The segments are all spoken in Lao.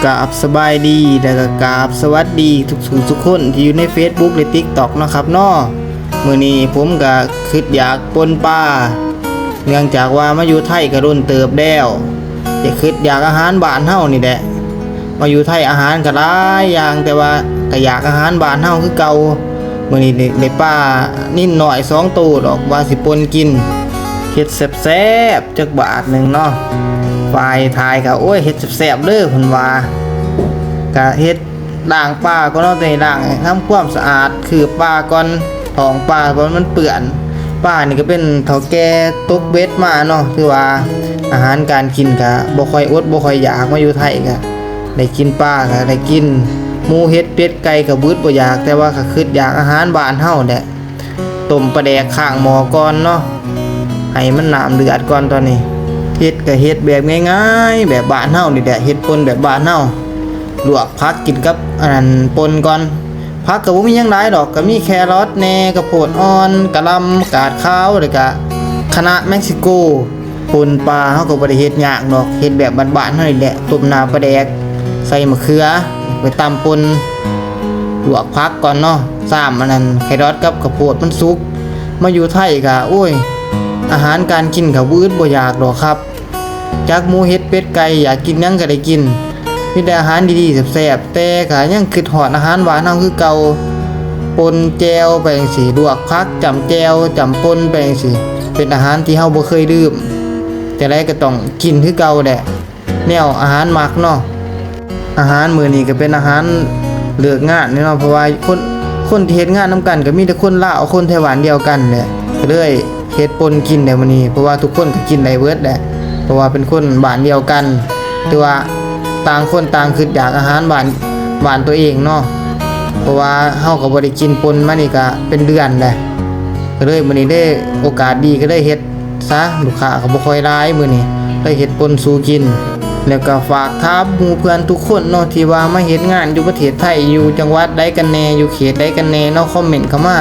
ກາບສະບາຍດີ ແລະກະກາບສະຫວັດດີທຸກໆທຸກຄົນທີ່ຢູ່ໃນເຟສບຸກ ແລະ ຕິກຕັອກເນາະຄັບເນາະ. ມື້ນີ້ຜົມກະຄຶດຢາກປົ່ນປາ ເນື່ອງຈາກວ່າມາຢູ່ໄທກະດົນເຕີບແລ້ວ ຈະຄຶດຢາກອາຫານບ້ານເຮົານີ້ແຫຼະ. ມາຢູ່ໄທອາຫານກະຫຼາຍຢ່າງ ແຕ່ວ່າກະຢາກອາຫານບ້ານເຮົາຄືເກົ່າ. ມື້ນີ້ໄດ້ ໄດ້ປານິນນ້ອຍສອງໂຕດອກ ວ່າຊິປົ່ນກິນ ເຮັດແຊບໆຈັກບາດໜຶ່ງເນາະ. ຝ່າຍຖ່າຍກະ ໂອ້ຍ ເຮັດແຊບໆເດີ ເພິ່ນວ່າ. ກະເຮັດ ລ້າງປາກ່ອນເນາະ ແຕ່ລ້າງໃຫ້ທຳຄວາມສະອາດ ຄືບປາກ່ອນ ທ້ອງປາ ເພາະມັນເປື້ອນ. ປານີ້ກະເປັນເຖົ້າແກ່ຕົກເບັດມາເນາະ ຖືວ່າອາຫານການກິນກະບໍ່ຄ່ອຍອົດບໍ່ຄ່ອຍຢາກ ມາຢູ່ໄທກະໄດ້ກິນປາ ກະໄດ້ກິນໝູ ເຫັດ ເປັດ ໄກ່ ກະບຶດບໍ່ຢາກ ແຕ່ວ່າກະຄຶດຢາກອາຫານບ້ານເຮົາແຫຼະ. ຕົ້ມປາແດກຄ້າງໝໍ້ກ່ອນເນາະ ໃຫ້ມັນນ້ຳເດືອດກ່ອນ. ຕອນນີ້ເຮັດກະເຮັດແບບງ່າຍໆ ແບບບ້ານເຮົານີ້ແຫຼະ ເຮັດປົ່ນແບບບ້ານເຮົາ ລວກຜັກກິນກັບອັນນັ້ນປົ່ນກ່ອນ. ຜັກກະບໍ່ມີຫຍັງຫຼາຍດອກ ກະມີແຄຣອດແດ່ ກະໂພດອ່ອນ ກະຫຼ່ຳ ກາດຂາວ ແລ້ວກະຄະນ້າເມັກຊິໂກ. ປົ່ນປາເຮົາກະບໍ່ໄດ້ເຮັດຍາກດອກ ເຮັດແບບບ້ານໆເຮົານີ້ແຫຼະ ຕົ້ມນ້ຳປາແດກ ໃສ່ມະເຂືອ ໄປຕຳປົ່ນ ລວກຜັກກ່ອນເນາະ ຊາມອັນນັ້ນແຄຣອດກັບກະໂພດມັນສຸກ. ມາຢູ່ໄທກະ ໂອ້ຍ ອາຫານການກິນກະບໍ່ອຶດບໍ່ຢາກດອກຄັບ ຈັກໝູ ເຫັດ ເປັດ ໄກ່ ຢາກກິນຫຍັງກະໄດ້ກິນ ມີແຕ່ອາຫານດີໆແຊບໆ. ແຕ່ກະຍັງຄຶດຮອດອາຫານບ້ານເຮົາຄືເກົ່າ ປົ່ນແຈ່ວໄປຈັ່ງຊີ້ ລວກຜັກ ຈ້ຳແຈ່ວ ຈ້ຳປົ່ນໄປຈັ່ງຊີ້ ເປັນອາຫານທີ່ເຮົາບໍ່ເຄີຍລືມ ຈັ່ງໃດກະຕ້ອງກິນຄືເກົ່າແຫຼະ ແນວອາຫານມັກເນາະ. ອາຫານມື້ນີ້ກະເປັນອາຫານເລີກງານເນາະ ເພາະວ່າຄົນ ຄົນທີ່ເຮັດງານນຳກັນກະມີແຕ່ຄົນລາວ ຄົນໄທບ້ານດຽວກັນແຫຼະ ກະເລີຍ ເຮັດປົ່ນກິນແດ່ມື້ນີ້ ເພາະວ່າທຸກຄົນກະກິນໄດ້ເບິດແຫຼະ ເພາະວ່າເປັນຄົນບ້ານດຽວກັນ ຖືວ່າຕ່າງຄົນຕ່າງຄຶດຢາກອາຫານບ້ານ ບ້ານໂຕເອງເນາະ ເພາະວ່າເຮົາກະບໍ່ໄດ້ກິນປົ່ນມານີ້ກະເປັນເດືອນແຫຼະ. ກະເລີຍມື້ນີ້ເດ້ໂອກາດດີ ກະເລີຍເຮັດຊະ ລູກຄ້າກະບໍ່ຄ່ອຍຫຼາຍມື້ນີ້ ເລີຍເຮັດປົ່ນສູ່ກິນ. ແລ້ວກະຝາກຖາມໝູ່ເພື່ອນທຸກຄົນເນາະ ທີ່ວ່າມາເຮັດງານຢູ່ປະເທດໄທ ຢູ່ຈັງຫວັດໃດກັນແດ່ ຢູ່ເຂດໃດກັນແດ່ເນາະ ຄອມເມັນເຂົ້າມາ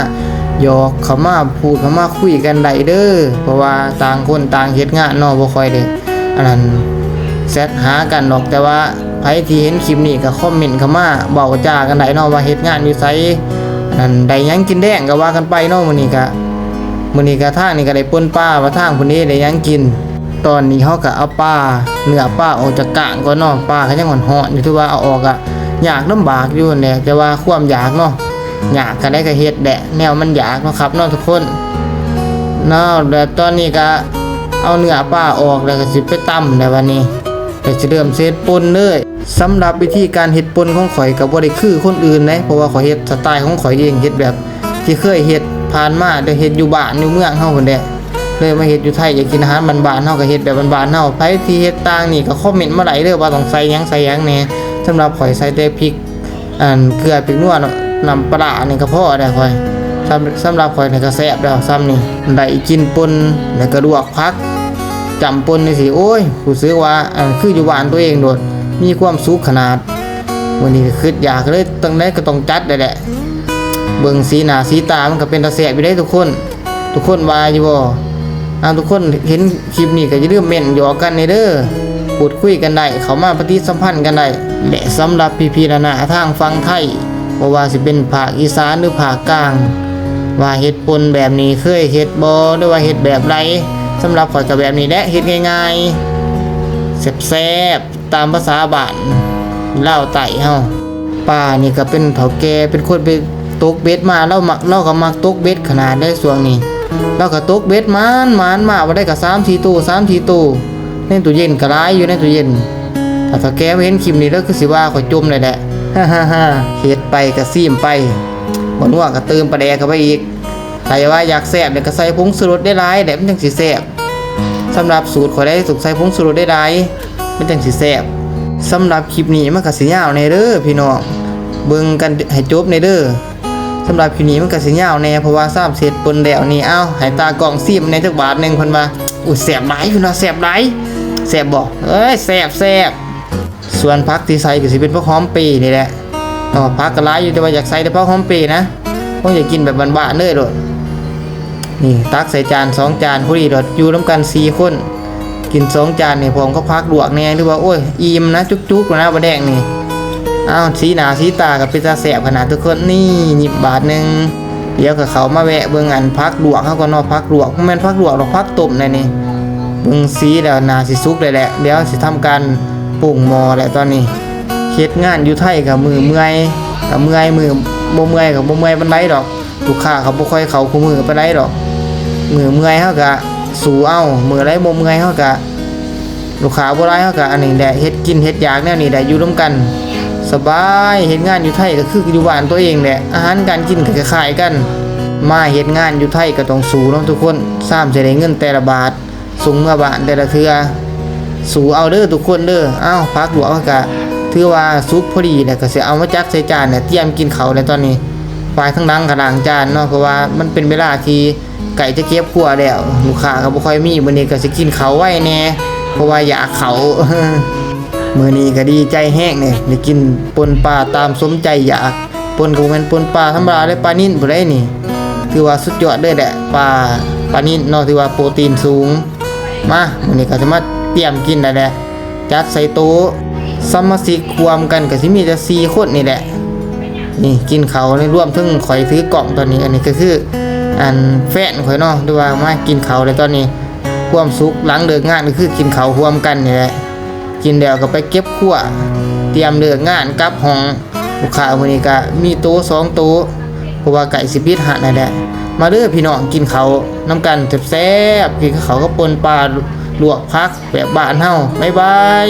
ຢອກເຂົ້າມາ ພູດເຂົ້າມາ ຄຸຍກັນໄດ້ເດີ ເພາະວ່າຕ່າງຄົນຕ່າງເຮັດງານເນາະ ບໍ່ຄ່ອຍໄດ້ອັນນັ້ນແຊັດຫາກັນດອກ. ແຕ່ວ່າໃຜທີ່ເຫັນຄລິບນີ້ກະຄອມເມັນເຂົ້າມາ ເວົ້າຈາກັນໄດ້ເນາະ ວ່າເຮັດງານຢູ່ໃສ ອັນນັ້ນໄດ້ຫຍັງກິນແລງກະວ່າກັນໄປເນາະ. ມື້ນີ້ກະ ມື້ນີ້ກະທາງນີ້ກະໄດ້ປົ່ນປາ ວ່າທາງພຸ້ນເດ້ໄດ້ຫຍັງກິນ. ຕອນນີ້ເຮົາກະເອົາປາ ເນື້ອປາອອກຈາກກ້າງກ່ອນເນາະ ປາກະຍັງຮ້ອນໆຢູ່ ຖືວ່າເອົາອອກກະຍາກລຳບາກຢູ່ຫັ້ນແຫຼະ ແຕ່ວ່າຄວາມຢາກເນາະ ຍາກກະໄດ້ກະເຮັດແຫຼະ ແນວມັນຢາກເນາະຄັບເນາະທຸກຄົນເນາະ. ແລ້ວຕອນນີ້ກະເອົາເນື້ອປາອອກ ແລ້ວກະຊິໄປຕຳແລ້ວບາດນີ້ ແລ້ວຊິເລີ່ມເຮັດປົ່ນເລີຍ. ສຳລັບວິທີການເຮັດປົ່ນຂອງຂ້ອຍກະບໍ່ໄດ້ຄືຄົນອື່ນເດ້ ເພາະວ່າຂ້ອຍເຮັດສະໄຕຂອງຂ້ອຍເອງ ເຮັດແບບທີ່ເຄີຍເຮັດຜ່ານມາ ແຕ່ເຮັດຢູ່ບ້ານຢູ່ເມືອງເຮົາພຸ້ນແຫຼະ ເລີຍມາເຮັດຢູ່ໄທ ຢາກກິນອາຫານບ້ານໆເຮົາກະເຮັດແບບບ້ານໆເຮົາ. ໃຜທີ່ເຮັດຕ່າງນີ້ກະຄອມເມັນມາໄດ້ເດີ ວ່າຕ້ອງໃສ່ຫຍັງໃສ່ຫຍັງແດ່. ສຳລັບຂ້ອຍໃສ່ແຕ່ພິກ ອັນເກືອ ພິກນົວ ນ້ຳປາຮ້ານີ້ກະພໍແລ້ວຂ້ອຍ ສຳ ສຳລັບຂ້ອຍນີ້ກະແຊບແລ້ວຊ່ຳນີ້ ໄດ້ກິນປົ່ນ ແລ້ວກະລວກຜັກ ຈ້ຳປົ່ນຈັ່ງຊີ້ ໂອ້ຍ ຮູ້ສຶກວ່າ ອັນ ຄືຢູ່ບ້ານໂຕເອງໂລດ ມີຄວາມສຸກຂະໜາດ. ມື້ນີ້ກະຄຶດຢາກເລີຍ ຈັ່ງໃດກະຕ້ອງຈັດແຫຼະ ເບິ່ງສີໜ້າສີຕາມັນກະເປັນຕາແຊບຢູ່ເດ້ທຸກຄົນ. ທຸກຄົນວ່າຢູ່ບໍ່? ເອົາ ທຸກຄົນເຫັນຄລິບນີ້ກະຢ່າລືມເມັ້ນຢອກກັນແດ່ເດີ ພູດຄຸຍກັນໄດ້ ເຂົ້າມາປະຕິສຳພັນກັນໄດ້. ແລະ ສຳລັບພີ່ໆນ້າໆທາງຝັ່ງໄທ ບໍ່ວ່າຊິເປັນພາກອີສານ ຫຼື ພາກກາງ ວ່າເຮັດປົ່ນແບບນີ້ເຄີຍເຮັດບໍ່ ຫຼືວ່າເຮັດແບບໃດ? ສຳລັບຂ້ອຍກະແບບນີ້ແຫຼະ ເຮັດງ່າຍໆ ແຊບໆ ຕາມພາສາບ້ານລາວໃຕ້ເຮົາ. ປານີ້ກະເປັນເຖົ້າແກ່ ເປັນຄົນໄປຕົກເບັດມາ ລາວມັກ ລາວກະມັກຕົກເບັດຂະໜາດໃດຊ່ວງນີ້ ລາວກະຕົກເບັດໝານໆ ມາບໍ່ໄດ້ກະສາມສີ່ໂຕ ສາມສີ່ໂຕ ໃນຕູ້ເຢັນກະຫຼາຍຢູ່ໃນຕູ້ເຢັນ. ຖ້າເຖົ້າແກ່ມາເຫັນຄລິບນີ້ລາວຄືຊິວ່າຂ້ອຍຈົ່ມແລ້ວແຫຼະ ເຮັດໄປກະຊີມໄປ ບໍ່ນົວກະເຕີມປາແດກເຂົ້າໄປອີກ. ຖ້າວ່າຢາກແຊບແລ້ວກະໃສ່ຜົງຊູລົດໄດ້ຫຼາຍແຫຼະ ມັນຈັ່ງຊິແຊບ. ສຳລັບສູດຂ້ອຍໄດ້ ຕ້ອງໃສ່ຜົງຊູລົດໄດ້ຫຼາຍ ມັນຈັ່ງຊິແຊບ. ສຳລັບຄລິບນີ້ມັນກະຊິຍາວແດ່ເດີພີ່ນ້ອງ ເບິ່ງກັນໃຫ້ຈົບແດ່ເດີ. ສຳລັບຄລິບນີ້ມັນກະຊິຍາວແດ່ ເພາະວ່າຊາມເຮັດປົ່ນແລ້ວນີ້. ເອົາ ໃຫ້ຕາກ້ອງຊີມແດ່ຈັກບາດໜຶ່ງ ເພິ່ນວ່າ. ໂອ້ຍ ແຊບຫຼາຍ ເພິ່ນວ່າແຊບຫຼາຍ. ແຊບບໍ່? ເອີຍ ແຊບ ແຊບ. ສ່ວນຜັກທີ່ໃສ່ກະຊິເປັນຜັກຫອມເປນີ້ແຫຼະ. ເນາະ ຜັກກະຫຼາຍຢູ່ ແຕ່ວ່າຢາກໃສ່ແຕ່ຜັກຫອມເປນະ ຄົງຢາກກິນແບບບ້ານໆເລີຍໂລດ. ນີ້ ຕັກໃສ່ຈານສອງຈານ ພໍດີໂລດ ຢູ່ນຳກັນສີ່ຄົນ ແກ ກິນສອງຈານນີ້ ພ້ອມກັບຜັກລວກແດ່ ຫຼືວ່າ ໂອ້ຍ ອີ່ມນະ ຈຸກໆແລ້ວນະ ບາດແດງນີ້. ອ້າວ ສີໜ້າສີຕາກໍເປັນຕາແຊບຂະໜາດທຸກຄົນ. ນີ້ ຍິບບາດໜຶ່ງ. ດຽວກໍເຂົ້າມາແວະເບິ່ງອັນຜັກລວກເຮົາກ່ອນເນາະ. ຜັກລວກ ບໍ່ແມ່ນຜັກລວກດອກ ຜັກຕົ້ມແຫຼະນີ້. ເບິ່ງສີແລ້ວໜ້າຊິສຸກໄດ້ແຫຼະ. ດຽວຊິທຳການປຸງໝໍ້ແຫຼະຕອນນີ້. ເຮັດງານຢູ່ໄທກໍມື້ເມື່ອຍກໍເມື່ອຍ ມື້ບໍ່ເມື່ອຍກໍບໍ່ເມື່ອຍປານໃດດອກ. ລູກຄ້າກໍບໍ່ຄ່ອຍເຂົ້າຄູ່ມື້ປານໃດດອກ. ມື້ເມື່ອຍເຮົາກໍສູ້ເອົາ ມື້ໃດບໍ່ເມື່ອຍເຮົາກໍ ລູກຄ້າບໍ່ຫຼາຍເຮົາກໍອັນນີ້ແຫຼະ ເຮັດກິນເຮັດຢາກແນວນີ້ແຫຼະ ຢູ່ນຳກັນສະບາຍ. ເຮັດງານຢູ່ໄທກໍຄືຢູ່ບ້ານຕົວເອງແຫຼະ ອາຫານການກິນກໍຄ້າຍໆກັນ. ມາເຮັດງານຢູ່ໄທກໍຕ້ອງສູ້ເນາະທຸກຄົນ ຊາມຊິໄດ້ເງິນແຕ່ລະບາດ ສົ່ງເມືອບ້ານແຕ່ລະເທື່ອ. ສູ້ເອົາເດີທຸກຄົນເດີ. ເອົ້າ ຜັກລວກເຮົາກະຖືວ່າສຸກພໍດີແລ້ວ ກະຊິເອົາມາຈັດໃສ່ຈານແລ້ວ ຕຽມກິນເຂົ້າແລ້ວຕອນນີ້. ຝ່າຍທາງຫຼັງກະລ້າງຈານເນາະ ເພາະວ່າມັນເປັນເວລາທີ່ໃກ້ຈະເກັບຄົວແລ້ວ ລູກຄ້າກະບໍ່ຄ່ອຍມີ. ມື້ນີ້ກະຊິກິນເຂົ້າໄວແດ່ ເພາະວ່າຢາກເຂົ້າ. ມື້ນີ້ກະດີໃຈແຮງເດ້ ໄດ້ກິນປົ່ນປາຕາມສົມໃຈຢາກ. ປົ່ນກະບໍ່ແມ່ນປົ່ນປາທຳມະດາເດ້ ປານິນພຸ້ນໃດນີ້. ຖືວ່າສຸດຍອດເລີຍແຫຼະ ປາ ປານິນເນາະ ຖືວ່າໂປຣຕີນສູງ. ມາ ມື້ນີ້ກະຊິມາຕຽມກິນແລ້ວແຫຼະ ຈັດໃສ່ໂຕະ. ສະມາຊິກຮ່ວມກັນກະຊິມີແຕ່ສີ່ຄົນນີ້ແຫຼະ. ນີ້ກິນເຂົ້ານີ້ ລວມເຖິງຂ້ອຍຖືກ້ອງຕອນນີ້. ອັນນີ້ກະຄືອັນແຟນຂ້ອຍເນາະ ຖືວ່າມາກິນເຂົ້າແລ້ວຕອນນີ້. ຄວາມສຸກຫຼັງເລີກງານກະຄືກິນເຂົ້າຮ່ວມກັນນີ້ແຫຼະ. ກິນແລ້ວກໍໄປເກັບຄົວ ຕຽມເລີກງານກັບຫ້ອງ. ລູກຄ້າມື້ນີ້ກະມີໂຕສອງໂຕ ເພາະວ່າໃກ້ຊິປິດຮ້ານແລ້ວແຫຼະ. ມາເດີພີ່ນ້ອງ ກິນເຂົ້ານຳກັນແຊບໆ ກິນເຂົ້າກັບປົ່ນປາ ລວກຜັກແບບບ້ານເຮົາ. ບາຍບາຍ.